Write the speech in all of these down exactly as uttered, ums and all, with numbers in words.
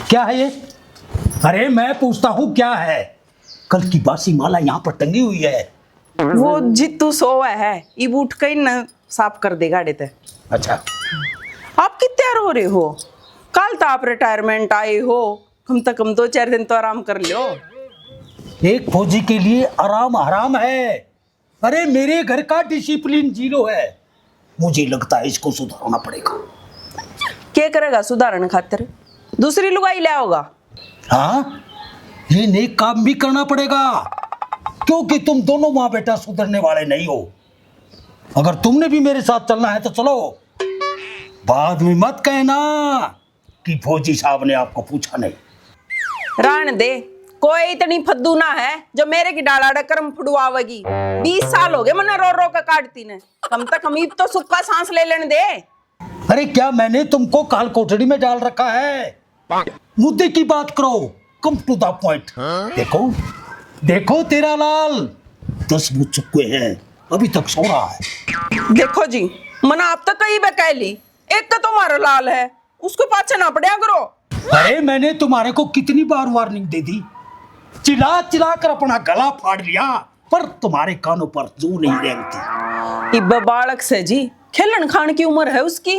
क्या है ये? अरे, मैं पूछता हूँ, क्या है? कल की बासी माला यहाँ पर टंगी हुई है। वो जीतू सोवा है, इब उठ के ही ना साफ कर देगा आड़े ते। अच्छा। आप कित्ते रो रहे हो? कल तो आप रिटायरमेंट आए हो, कम से कम दो चार दिन तो आराम कर लो। एक फौजी के लिए आराम हराम है। अरे, मेरे घर का डिसिप्लिन जीरो है, मुझे लगता है इसको सुधारना पड़ेगा। क्या करेगा सुधारण खातर? दूसरी लुगाई ले आओगा। हाँ, ये नेक काम भी करना पड़ेगा, क्योंकि तुम दोनों माँ बेटा सुधरने वाले नहीं हो। अगर तुमने भी मेरे साथ चलना है तो चलो, बाद में मत कहना कि फौजी साहब ने आपको पूछा नहीं। राण दे, कोई इतनी फद्दू ना है जो मेरे की डाला आड़े कर्म फुड़वावेगी। बीस साल हो गए मन्ने रो रो के काटती ने, कम से कम इब तो सुक्का सांस ले लेने दे। अरे, क्या मैंने तुमको काल कोठड़ी में डाल रखा है? मुद्दे की बात करो, come to the point। देखो, देखो तेरा लाल, दस बज चुके हैं, अभी तक सो रहा है। देखो जी, मना आप तो कई बे कह ली, एक का तो मारा लाल है, उसको पाछे ना पड़या करो। अरे, मैंने तुम्हारे को कितनी बार वार्निंग दे दी, चिल्ला चिल्ला कर अपना गला फाड़ लिया, पर तुम्हारे कानों पर जू नहीं रेंगती। इब्बे बालक से जी, खेलन खान की उम्र है उसकी।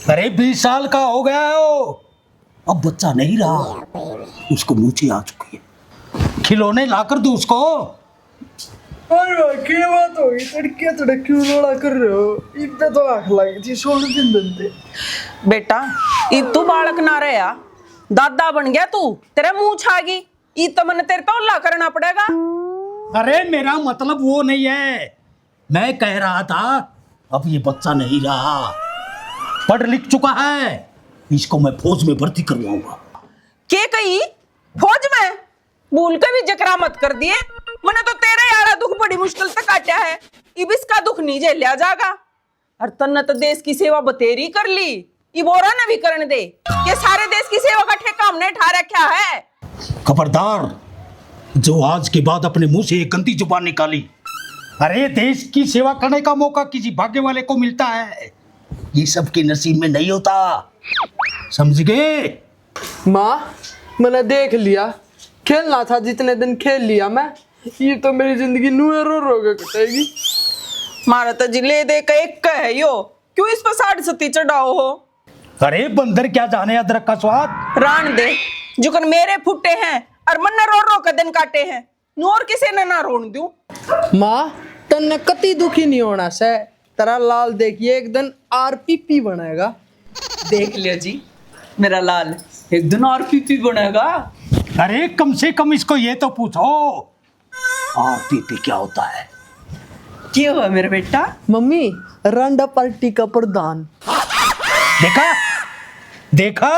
अरे, बीस साल का हो गया है वो, अब बच्चा नहीं रहा, उसको मूछें आ चुकी है। खिलौने लाकर दो उसको। अरे भाई, क्या बात हो गई? तड़के तड़के क्यों रोला कर रहे हो? इब्बे तो आंख लगी थी, सोने दिन दिन थे। बेटा, इब तू बालक ना रहा, दादा बन गया तू, तेरे मूछ आ गई। इब तो मन्ने तेरे तौला करना पड़ेगा। अरे, मेरा मतलब वो नहीं है, मैं कह रहा था, अब ये बच्चा नहीं रहा, पढ़ लिख चुका है, इसको मैं फौज में भर्ती करवाऊंगा। के कही? फौज में? भूल के भी जिक्रा मत कर दिए, मन्ने तो तेरे आला दुख बड़ी मुश्किल से काटा है, इब इसका दुख नहीं झेलिया जागा। और तन्ने तो देश की सेवा बतेरी कर ली, इब औरां ने भी करन दे। ये सारे देश की सेवा का ठेका हमने ठा रखा है। खबरदार, जो आज के बाद अपने मुंह से ये गंदी जुबान निकाली। अरे, देश की सेवा करने का मौका किसी भाग्य वाले को मिलता है, ये सबके नसीब में नहीं होता, समझ गए? माँ, मैंने देख लिया, खेलना था जितने दिन खेल लिया मैं, ये तो मेरी जिंदगी नुए रो रो के कटेगी। मारा तो जी ले दे के एक का है यो, क्यों इस पर साढ़ सती चढ़ाओ हो? अरे बंदर, क्या जाने अदरक का स्वाद। रान दे, जुकन मेरे फुटे हैं और मन्ने रो रो के दिन काटे हैं, नूर किसे ने ना रोन दूं। माँ, तन्ने कती दुखी नहीं होना से, तेरा लाल देखिए एक दिन आरपीपी बनेगा। देख लिया जी, मेरा लाल एक दिन आरपीपी बनेगा। अरे, कम से कम इसको ये तो पूछो, आरपीपी क्या होता है? क्या हुआ मेरा बेटा? मम्मी, रांडा पार्टी का प्रधान। देखा, देखा,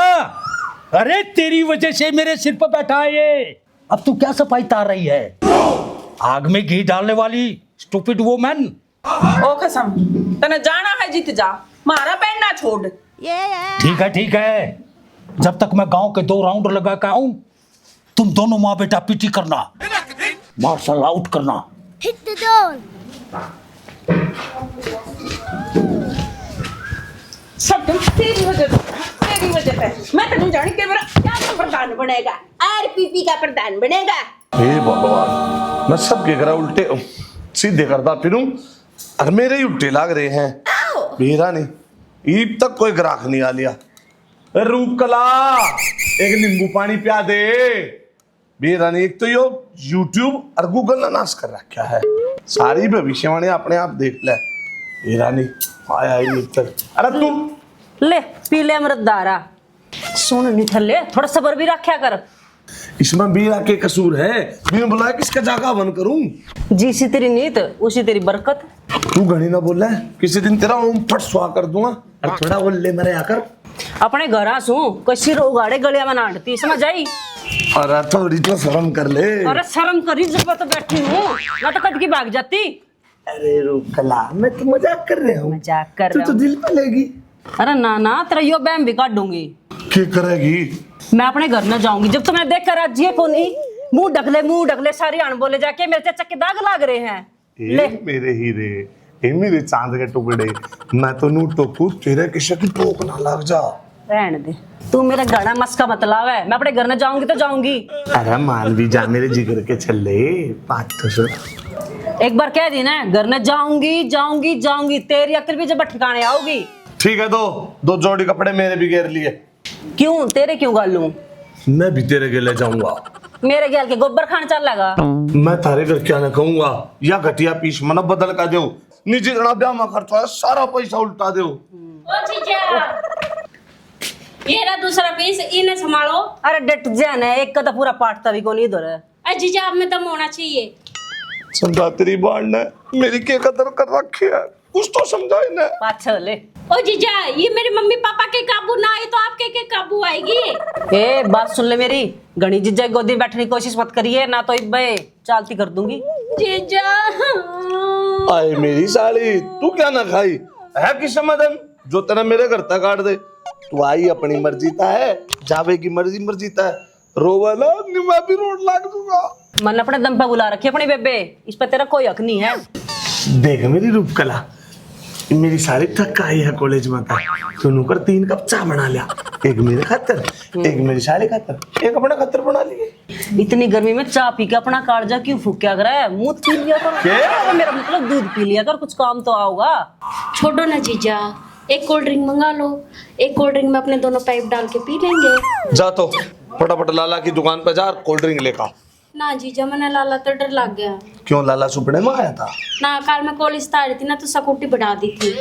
अरे, तेरी वजह से मेरे सिर पर बैठा है ये। अब तू क्या सफाई तार रही है? आग में घी डालने वाली stupid woman। ओ खसम, तने जाना है जित जा, मारा पहनना छोड़। ठीक है, ठीक है, जब तक मैं गांव के दो राउंड लगा के आऊं, तुम दोनों माँ बेटा पीटी करना, मार्शल आउट करना। Hit the door. सब तुम तेरी वजह से, तेरी वजह से। मैं तो नहीं जानी कि मेरा क्या प्रधान बनेगा, आरपीपी का प्रधान बनेगा। हे भगवान, मैं सबके घर उल्टे सीधे करता फिरूं और मेरे ही उल्टे लाग रहे हैं। आओ। बेरा नहीं, इब तक कोई ग्राहक नहीं आ लिया। ए रूपकला, एक नींबू पानी प्या दे। बेरा नहीं, एक तो यो YouTube और Google ने नाश कर रखा है, सारी भविष्यवाणी अपने आप देख ले। बेरा नहीं, आया ही नहीं तक। अरे तू ले, पी ले अमृत धारा। सुन निठल्ले, थोड़ा सबर भी रखा कर। इसमें बीरा के कसूर है? बीन बुलाया किसका जागा हवन करूं? जैसी तेरी नीत, उसी तेरी बरकत। तू घणी ना बोले, किसी दिन तेरा ओम फट स्वाहा कर दूंगा। और थोड़ा बोल ले मेरे आकर। अपने घर आ सू, कोई सिर उगाड़े गलिया में नाटती, समझ आई? अरे थोड़ी तो शर्म कर ले। अरे शर्म करी जब तो बैठी हूँ, मैं तो कद की भाग जाती। अरे रूपकला, मैं तो मजाक कर रहा हूँ। मजाक कर तू रहा तो हूँ। दिल पे लेगी। अरे ना ना, तेरा यो बहम भी काटूंगी। क्या करेगी? मैं अपने घर ना जाऊंगी, जब तो मैं देख कर राजी है कोनी। मुंह ढक ले, मुंह ढक ले, सारी अनबोले जाके मेरे चच्चा के दाग लाग रहे हैं। ए ले। मेरे हीरे, ए मेरे चांद के टुकड़े, मैं तो नू टोकू, तेरे किसे की टोक ना लग जा। रहने दे, तू मेरे घर में मस्का मत लावे। मैं अपने घर न जाऊंगी तो जाऊंगी। अरे मान भी जा मेरे जिगर के छल्ले, बात तो सुन। एक बार कह दी ना, घर न जाऊंगी, जाऊंगी, जाऊंगी, तेरी अकल भी जब ठिकाने आओगी। ठीक है, दो दो जोड़ी कपड़े मेरे भी घेर लिए। क्यों, तेरे क्यों गालूं? मैं भी तेरे गेले जाऊंगा। मेरे गेल के गोबर खान चल लगा। मैं थारे घर क्या ना कहूंगा, या घटिया पीस मना बदल का दो। नी जितना ब्याह में खर्चा है, सारा पैसा उल्टा दो। ओ जीजा, ये रहा दूसरा पीस, इन्हें संभालो। अरे डट जा ना, एक का तो पूरा पाटता भी कोनी इधर। ए जीजा, आप में दम होना चाहिए। चंदा तेरी बाण ने मेरी के कदर कर रखी है, कुछ तो समझा इन्हें। पाछे ले। ओ जीजा, ये मेरे मम्मी पापा के काबू ना आए तो आपके के काबू आएगी? ए, बात सुन ले मेरी, घणी जीजा की गोदी बैठने की कोशिश मत करिए, ना तो इब्बे चालती कर दूंगी। जीजा। आए मेरी साली, तू क्या ना खाई है? किस समझन जो तेरा मेरे घर तक काट दे। तू आई अपनी मर्जी ता है, जावे की मर्जी, मर्जी ता है। रोवे ना, नी मैं भी रोड लाग दूंगा। मन अपने दम पे बुला रखी अपनी बेबे, इस पे तेरा कोई हक नहीं है। देख मेरी रूपकला, मेरी सारी थक आई है कॉलेज में था, तो नौकर तीन कप चाय बना लिया, एक मेरे खातर, एक मेरी साली खातर, एक अपने खातर बना लिए। इतनी गर्मी में चाय पी के अपना कालजा क्यों फूक्या करे? मुंह पी लिया कर। क्या? अरे मेरा मतलब दूध पी लिया कर, कुछ काम तो आओगा। छोड़ो ना जीजा, एक कोल्ड ड्रिंक मंगा लो, एक कोल्ड ड्रिंक में अपने दोनों पाइप डाल के पी लेंगे। जा तो फटाफट लाला की दुकान पे जा, कोल्ड ड्रिंक लेकर। ना जीजा, मने लाला तो डर लग गया। क्यों, लाला सुपने में आया था? ना, काल मैं कॉलेज से आ रही थी ना, तो स्कूटी बढ़ा दी थी।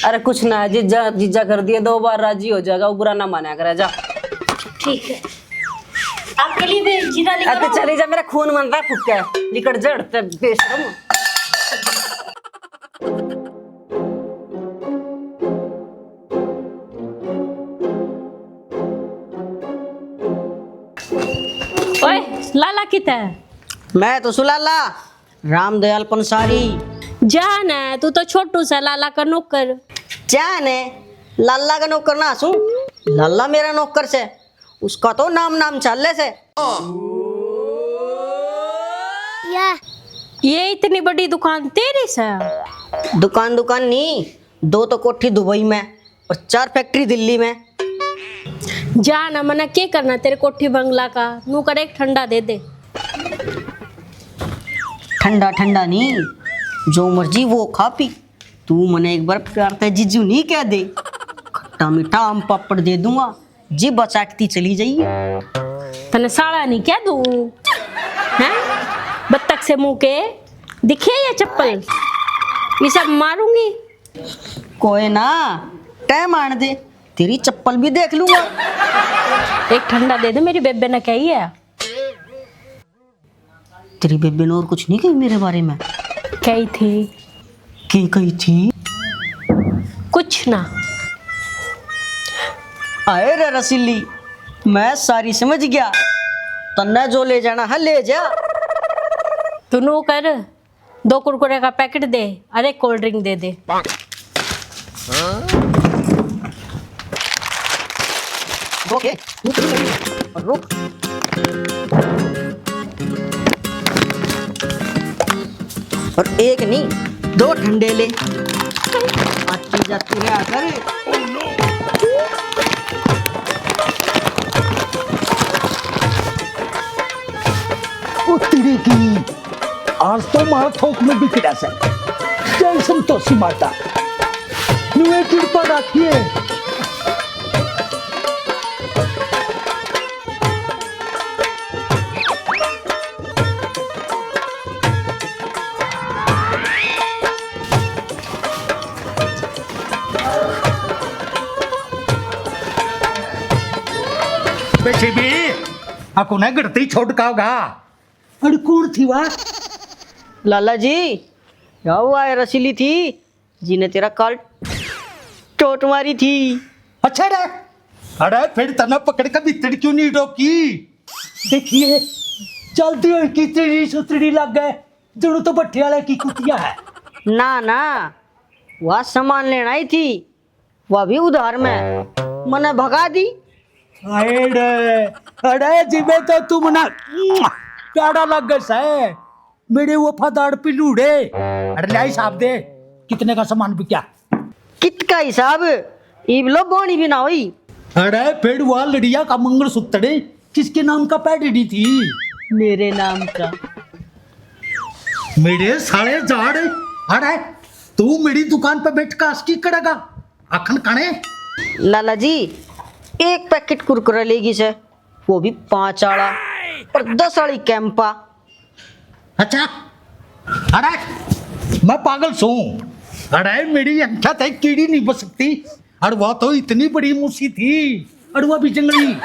अरे कुछ ना है जीजा, जीजा कर दिए दो बार, राजी हो जाएगा, वो बुरा ना माना करे। जा। ठीक है, आपके लिए भी जीरा लेकर अब तो आऊं। चली जा, मेरा खून मन रहा फुक्का, लिकड़ जड़ ते बेशरम। ओए, लाला कित है? मैं तो सुलाला रामदयाल पंसारी। जान है, तू तो छोटू सा लाला का नौकर। जान है, लाला का नौकर ना सू, लाला मेरा नौकर से, उसका तो नाम नाम चाले से। या। ये इतनी बड़ी दुकान तेरी से? दुकान, दुकान नहीं, दो तो कोठी दुबई में और चार फैक्ट्री दिल्ली में। जा ना, मना के करना तेरे कोठी बंगला का, नू कर एक ठंडा दे दे। ठंडा ठंडा नहीं, जो मर्जी वो खा पी, तू मने एक बार प्यार ते जीजू नहीं कह दे, खट्टा मीठा आम पापड़ दे दूंगा, जी बचाकती चली जाइए। तने साला नहीं कह दूं, हैं? बत्तख से मुंह के दिखे ये चप्पल, ये सब मारूंगी। कोई ना, टाइम आन दे, तेरी चप्पल भी देख लूंगा। एक ठंडा दे दे, मेरी बेबे ने कही है। तेरी बेबे ने और कुछ नहीं कही मेरे बारे में? कही थी। की कही थी? कुछ ना। आए रे रसीली, मैं सारी समझ गया, तन्ने जो ले जाना है ले जा। तू नू कर, दो कुरकुरे का पैकेट दे, अरे कोल्ड ड्रिंक दे दे। ओके, रुक, रुक। और एक नहीं, दो ठंडे ले। आती जाती रहा कर। ओ तेरी की, आज तो मार थोक में बिकड़ा से। जय संतोषी माता, नुए कृपा रखिए। बेची भी, आ कोने गिरती छोड़ का होगा? अरे कौन थी वह? लाला जी, या वो आए रसीली थी, जिन्हें तेरा काल चोट मारी थी। अच्छा रे। अरे फिर तन्ने पकड़ के भीतर क्यों नहीं डोकी? देखिए, चलती हुई की तेरी सुतड़ी लग गए, जणू तो भट्ठे वाले की कुतिया है। ना, ना, वह सामान लेना ही थी, वह भी उधार में। मने भगा दी। अरे, अरे, जिबे तो तू मना प्यारा लग गए से। मेरे वफादार पिलूड़े। अरे ले हिसाब दे, कितने का सामान बिका? कित का हिसाब? इब लो बोनी भी ना हुई। अरे, फिर वह लड़िया का मंगलसूत्र किसके नाम का पहन रही थी? मेरे नाम का। मेरे साले झाड़। अरे, तू मेरी दुकान पे बैठ कर आशिकी करेगा? आखन काने? लाला जी, एक पैकेट कुरकुरे लेगी से, वो भी पाँच आला और दस आली कैंपा। अच्छा, अरे, मैं पागल सूं? अरे, मेरी आंख्या तक कीड़ी नहीं बच सकती। अरे, वह तो इतनी बड़ी मुसी थी, अरे, वह भी जंगली।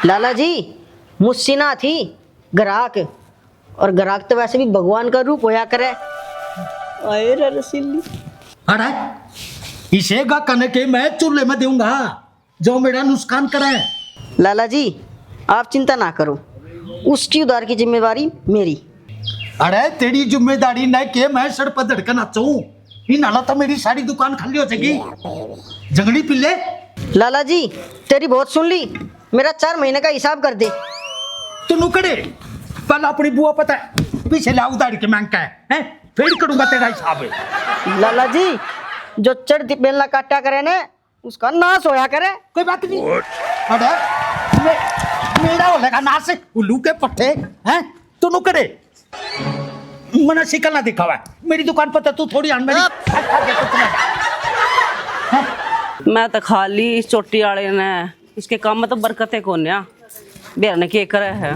लाला जी, मुसी ना थी, ग्राहक। और ग्राहक तो वैसे भी भगवान का रूप होया करे। आए रे रसीली। अरे, इसे गाहक ने के मैं चूल्हे में दूंगा, जो मेरा नुकसान करे। लाला जी, आप चिंता ना करो, उसकी उधार की जिम्मेवारी मेरी। अरे, तेरी जिम्मेदारी न के मैं सड़क पर धड़के नाचूं, इन हालत तो मेरी सारी दुकान खाली हो जाएगी। जंगली पिल्ले। लाला जी, तेरी बहुत सुन ली, मेरा चार महीने का हिसाब कर दे। तू नुकड़े, पहले अपनी बुआ पता है, पीछे ला उधार के मांग का है, हैं? फिर करूंगा तेरा हिसाब। लाला जी, जो चढ़ती बेला काटा करे ने, उसका नाश होया करे। कोई बात नहीं। अरे, मे-, मेरा हो लेगा नाश, उल्लू के पट्टे, हैं? तू नुकड़े, मने शिकल ना दिखावा। मेरी दुकान पर तो तू थोड़ी आन मेरी। मैं तो खा ली इस चोटी आले ने, इसके काम में तो बरकत है कोन्या। बेर ने के करे है?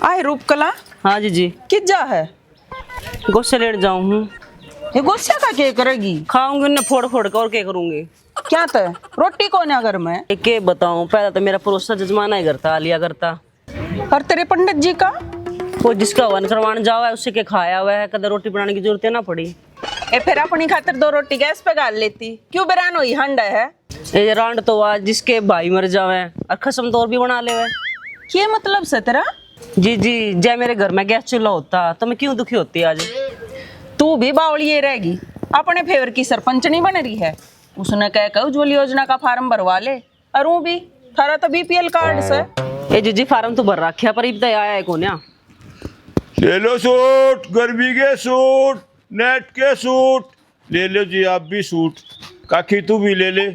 आए रूपकला। हाँ जीजी। कित जा है? गोसे लेने जाऊं हूँ। ये गोस्या का के करेगी? खाऊंगी उन्हें फोड़ फोड़ के, और के करूंगी? क्या तो रोटी कोन्या घर में? ये के बताऊं, पहले तो मेरा परोसा जजमाना ही करता, आ लिया करता। और तेरे पंडित जी का? वो जिसका हवन करवाने जावा है, उसे के खाया हुआ है, कदे रोटी बनाने की जरूरत ही ना पड़ी। ए, फिर अपनी खातिर दो रोटी गैस पे गाल लेती, क्यों बेरान हुई हंडा है? ये रांड तो आज जिसके भाई मर जावे और खसम तो और भी बना लेवे। के मतलब से तेरा? जी जी, जै मेरे घर में गैस चूल्हा होता तो मैं क्यों दुखी होती आज। तू भी बावली ही रहेगी, अपने फेवर की सरपंचनी बन रही है। उसने कह के उज्जवल योजना का फार्म भरवा ले। अर ऊं भी, थारा तो बीपीएल कार्ड से। ए जीजी, फार्म तो भर रखा, पर इब तो आया है कोन्या। ले लो सूट, गर्मी के सूट, नेट के सूट, ले लो जी आप भी सूट। काकी, तू भी ले ले।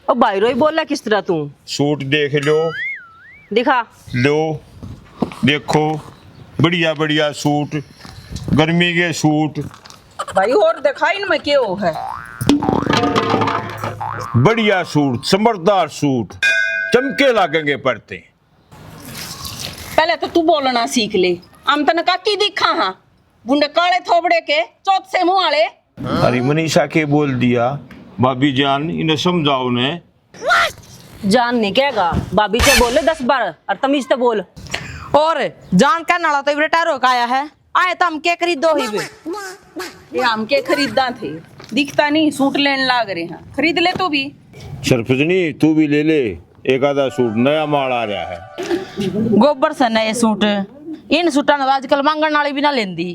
ओ भाई रोई, बोला किस तरह तू? सूट देख लो। दिखा। लो, देखो, बढ़िया बढ़िया सूट, गर्मी के सूट। भाई, और दिखा, इनमें के हो है? बढ़िया सूट, समझदार सूट, चमके लागेंगे पहनते। पहले तो तू बोलना सीख ले, हम तने काकी दिखा हाँ, बुंडे काले थोबड़े के चौथ से मुंह आले। अरे मनीषा, के बोल दिया? भाभी जान, इन्हें समझाओ ने। जान नहीं कहेगा, भाभी से बोले दस बार और तमीज से बोल। और जान कहने वाला तो रिटायर होकर आया है, आए तो हम के खरीदो ही बे। ये हम के खरीदा थे, दिखता नहीं, सूट लेने लाग रहे हैं, खरीद ले तू भी। सरपंचनी, तू भी ले ले एक आधा सूट, नया माल आ रहा है। गोबर से नए सूट, इन सूटा ने आजकल मांगण वाली भी ना लेंदी।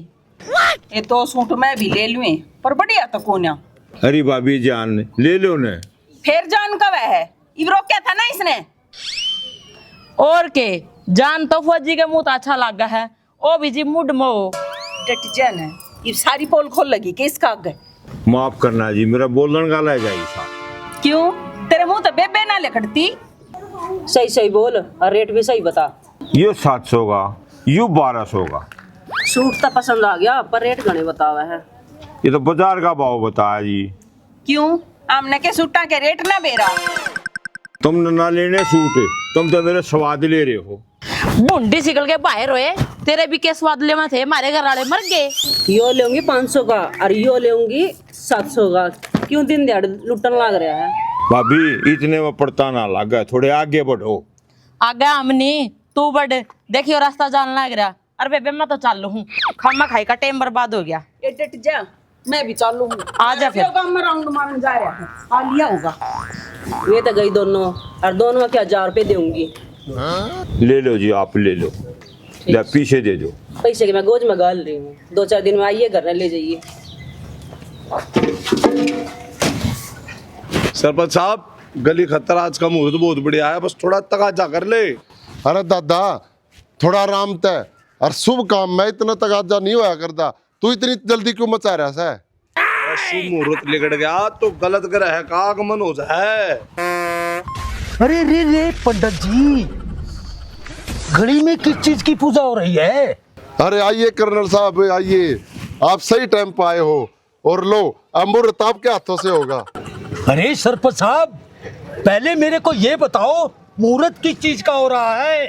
ये दो सूट मैं भी ले लूं, पर बढ़िया तो कोन्या। अरे भाभी जान, ले लो ने। फिर जान कब है? इब रोक्या था ना इसने। और के, जान तो फौजी के मुंह तो अच्छा लागा है, ओ भी जी मुड मो। डट जा ना, इब सारी पोल खोल लगी के इसका आगे। माफ करना जी, मेरा बोलण का लहजा ही था। क्यों, तेरे मुंह तो बेबे ना लिखड़ती। सही सही बोल और रेट भी सही बता। यो सात सौ का, यो बारह सौ का। सूट तो पसंद आ गया, पर रेट घणे बतावे है। ये तो बाजार का भाव बताया जी। क्यों, हमने के सूटा के रेट ना बेरा? तुमने ना लेने सूट, तुम तो मेरे स्वाद ले रहे हो। भुंडी सिकल के बाहर होए, तेरे भी के स्वाद लेवा थे, मारे घर वाले मर गए। यो लेंगी पाँच सौ का और यो लेंगी सात सौ का। क्यों दिन दिहाड़ लुटन लाग रहा है? भाभी, इतने में पड़ता ना लागे, थोड़े आगे बढ़ो। आगे हम नहीं, तू बढ़। देखियो, रास्ता जान लाग रहा। अरे बेबे, मैं तो चालू हूँ, खामा खाई का टाइम बर्बाद हो गया। ए, डट जा, मैं भी चालू हूँ। आ जा फिर। यो गांव में राउंड मारन जा रहा है, आ लिया होगा। ये तो गई दोनों, और दोनों क्या हजार रुपये दूंगी। ले लो जी, आप ले लो, ले पीछे दे दो। पैसे के मैं गोज में गाल रही हूँ, दो चार दिन में आइए घर में ले जाइए। सरपंच साहब, गली खत्तर आज का मुहूर्त बहुत बढ़िया है, बस थोड़ा तकाजा कर ले। अरे दादा, थोड़ा आराम तै, और शुभ काम में इतना तकाजा नहीं होया करता। तू इतनी जल्दी क्यों मचा रहा सै? शुभ मुहूर्त निकल गया तो गलत ग्रह का आगमन हो जाए। अरे रे रे पंडित जी, घड़ी में किस चीज की पूजा हो रही है? अरे आइए कर्नल साहब, आइए, आप सही टाइम पे आए हो। और लो, अमृत आपके हाथों से होगा। अरे सरपंच साहब, पहले मेरे को ये बताओ, मुहूर्त किस चीज का हो रहा है?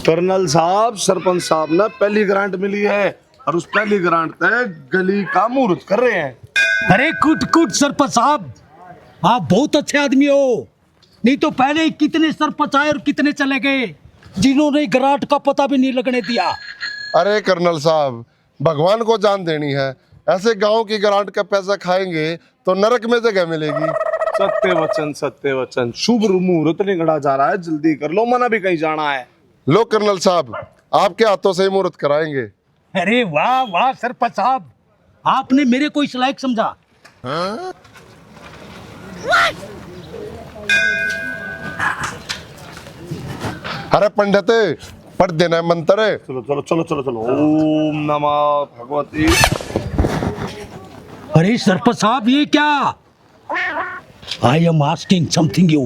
कर्नल साहब, सरपंच साहब ने पहली ग्रांट मिली है और उस पहली ग्रांट तय गली का मुहूर्त कर रहे हैं। अरे कुट कुट सरपंच साहब, आप बहुत अच्छे आदमी हो, नहीं तो पहले ही कितने सरपंच आए और कितने चले गए, जिन्होंने ग्रांट का पता भी नहीं लगने दिया। अरे कर्नल साहब, भगवान को जान देनी है, ऐसे गांव की ग्रांट का पैसा खाएंगे तो नरक में जगह मिलेगी। सत्य वचन, सत्य वचन। शुभ मुहूर्त निकला जा रहा है, जल्दी कर लो, मना भी कहीं जाना है। लो कर्नल साहब, आपके हाथों से ही मुहूर्त कराएंगे। अरे वाह वाह सरपंच साहब, आपने मेरे को इस लायक समझा। अरे पंडित, पढ़ देना है मंत्र। चलो चलो चलो चलो चलो। ओम नमः भगवती। अरे सरपंच साहब, ये क्या? I am asking something you,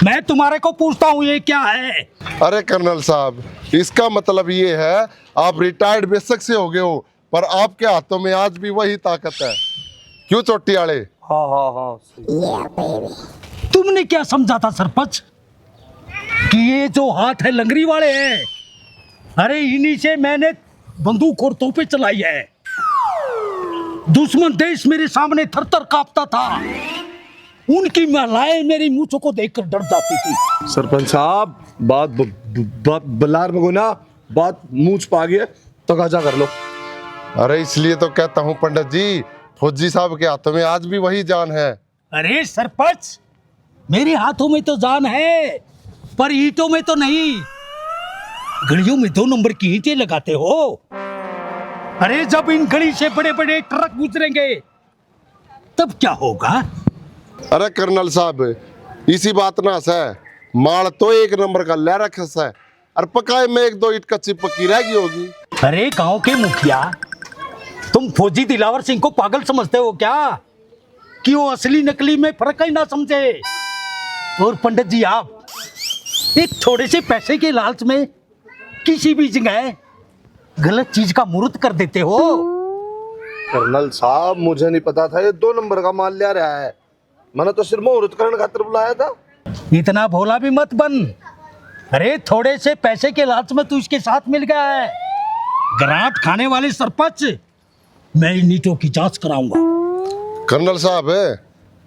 मैं तुम्हारे को पूछता हूँ, ये क्या है? अरे कर्नल साहब, इसका मतलब ये है, आप रिटायर्ड बेशक से हो गए हो, पर आपके हाथों में आज भी वही ताकत है। क्यों चोटी आले? हाँ हाँ हाँ, सही। तुमने क्या समझा था सरपंच कि ये जो हाथ है लंगरी वाले हैं? अरे इन्हीं से मैंने बंदूक और तोपे चलाई है। दुश्मन देश मेरे सामने थर थर कांपता था। उनकी महिलाएं मेरी मूछों को देखकर डर जाती थी। सरपंच साहब, बात ब-, ब-, ब-, बलार में कोई ना, बात मूछ पा गई है, तकाजा कर लो। अरे इसलिए तो कहता हूँ पंडित जी, फौजी साहब के हाथों में आज भी वही जान है। अरे सरपंच, मेरे हाथों में तो जान है, पर ईंटों में तो नहीं। गलियों में दो नंबर की ईंटें लगाते हो। अरे जब इन गली से बड़े बड़े ट्रक गुजरेंगे तब क्या होगा? अरे कर्नल साहब, इसी बात ना से, माल तो एक नंबर का ले रखे से, और पकाए में एक दो ईंट कच्ची पक्की रह गई होगी। अरे गांव के मुखिया, तुम फौजी दिलावर सिंह को पागल समझते हो क्या, कि वो असली नकली में फर्क ही ना समझे? और पंडित जी, आप एक थोड़े से पैसे के लालच में किसी भी जगह गलत चीज का मुहूर्त कर देते हो। कर्नल साहब, मुझे नहीं पता था ये दो नंबर का माल ले रहा है। मैंने तो सिर्फ मुहूर्त करण खातर बुलाया था। इतना भोला भी मत बन। अरे, थोड़े से पैसे के लालच में तू इसके साथ मिल गया है। ग्रांट खाने वाले सरपंच, मैं इन ईंटों की जांच कराऊंगा। कर्नल साहब,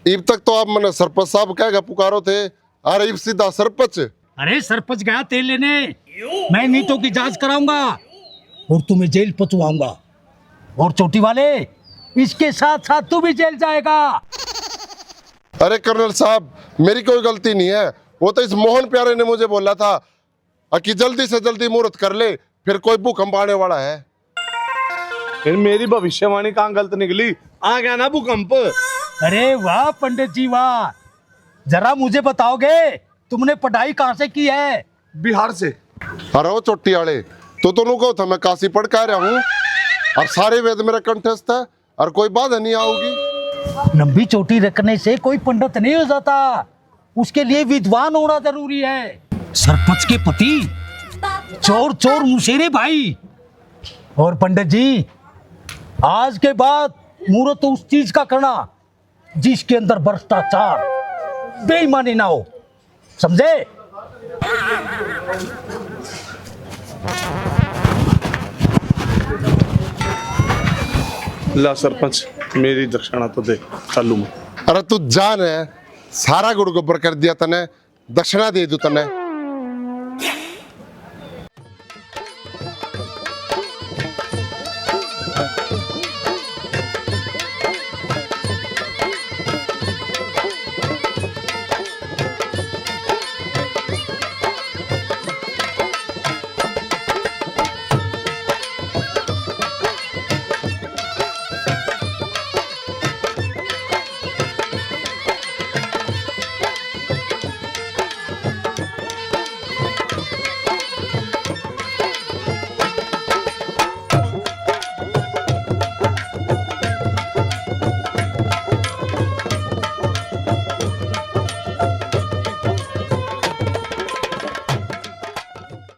इब तक तो आप मने सरपंच साहब कह के पुकारो थे, अरे इब सीधा सरपंच। अरे सरपंच गया तेल लेने, मैं इन ईंटों की जांच कराऊंगा और तुम्हें जेल पहुंचवाऊंगा। और चोटी वाले, इसके साथ साथ तू भी जेल जाएगा। अरे कर्नल साहब, मेरी कोई गलती नहीं है, वो तो इस मोहन प्यारे ने मुझे बोला था कि जल्दी से जल्दी मुहूर्त कर ले, फिर कोई भूकंप आने वाला है। फिर मेरी भविष्यवाणी कहाँ गलत निकली? आ गया ना भूकंप। अरे वाह पंडित जी वाह, जरा मुझे बताओगे तुमने पढ़ाई कहाँ से की है? बिहार से। अरे ओ चोटी आले, तू तो न्यू कहो था मैं काशी पढ़ के आ रहा हूँ, और सारे वेद मेरे कंठस्थ है, और कोई बाधा नहीं आओगी। लंबी चोटी रखने से कोई पंडित नहीं हो जाता, उसके लिए विद्वान होना जरूरी है। सरपंच के पति, चोर चोर मुसेरे भाई। और पंडित जी, आज के बाद मुहूर्त उस चीज का करना जिसके अंदर भ्रष्टाचार, बेईमानी ना हो, समझे? ला सरपंच, मेरी दक्षिणा तो दे, चालू मैं। अरे तू जान है, सारा गुड़ गोबर कर दिया तने, दक्षिणा दे दूं तने।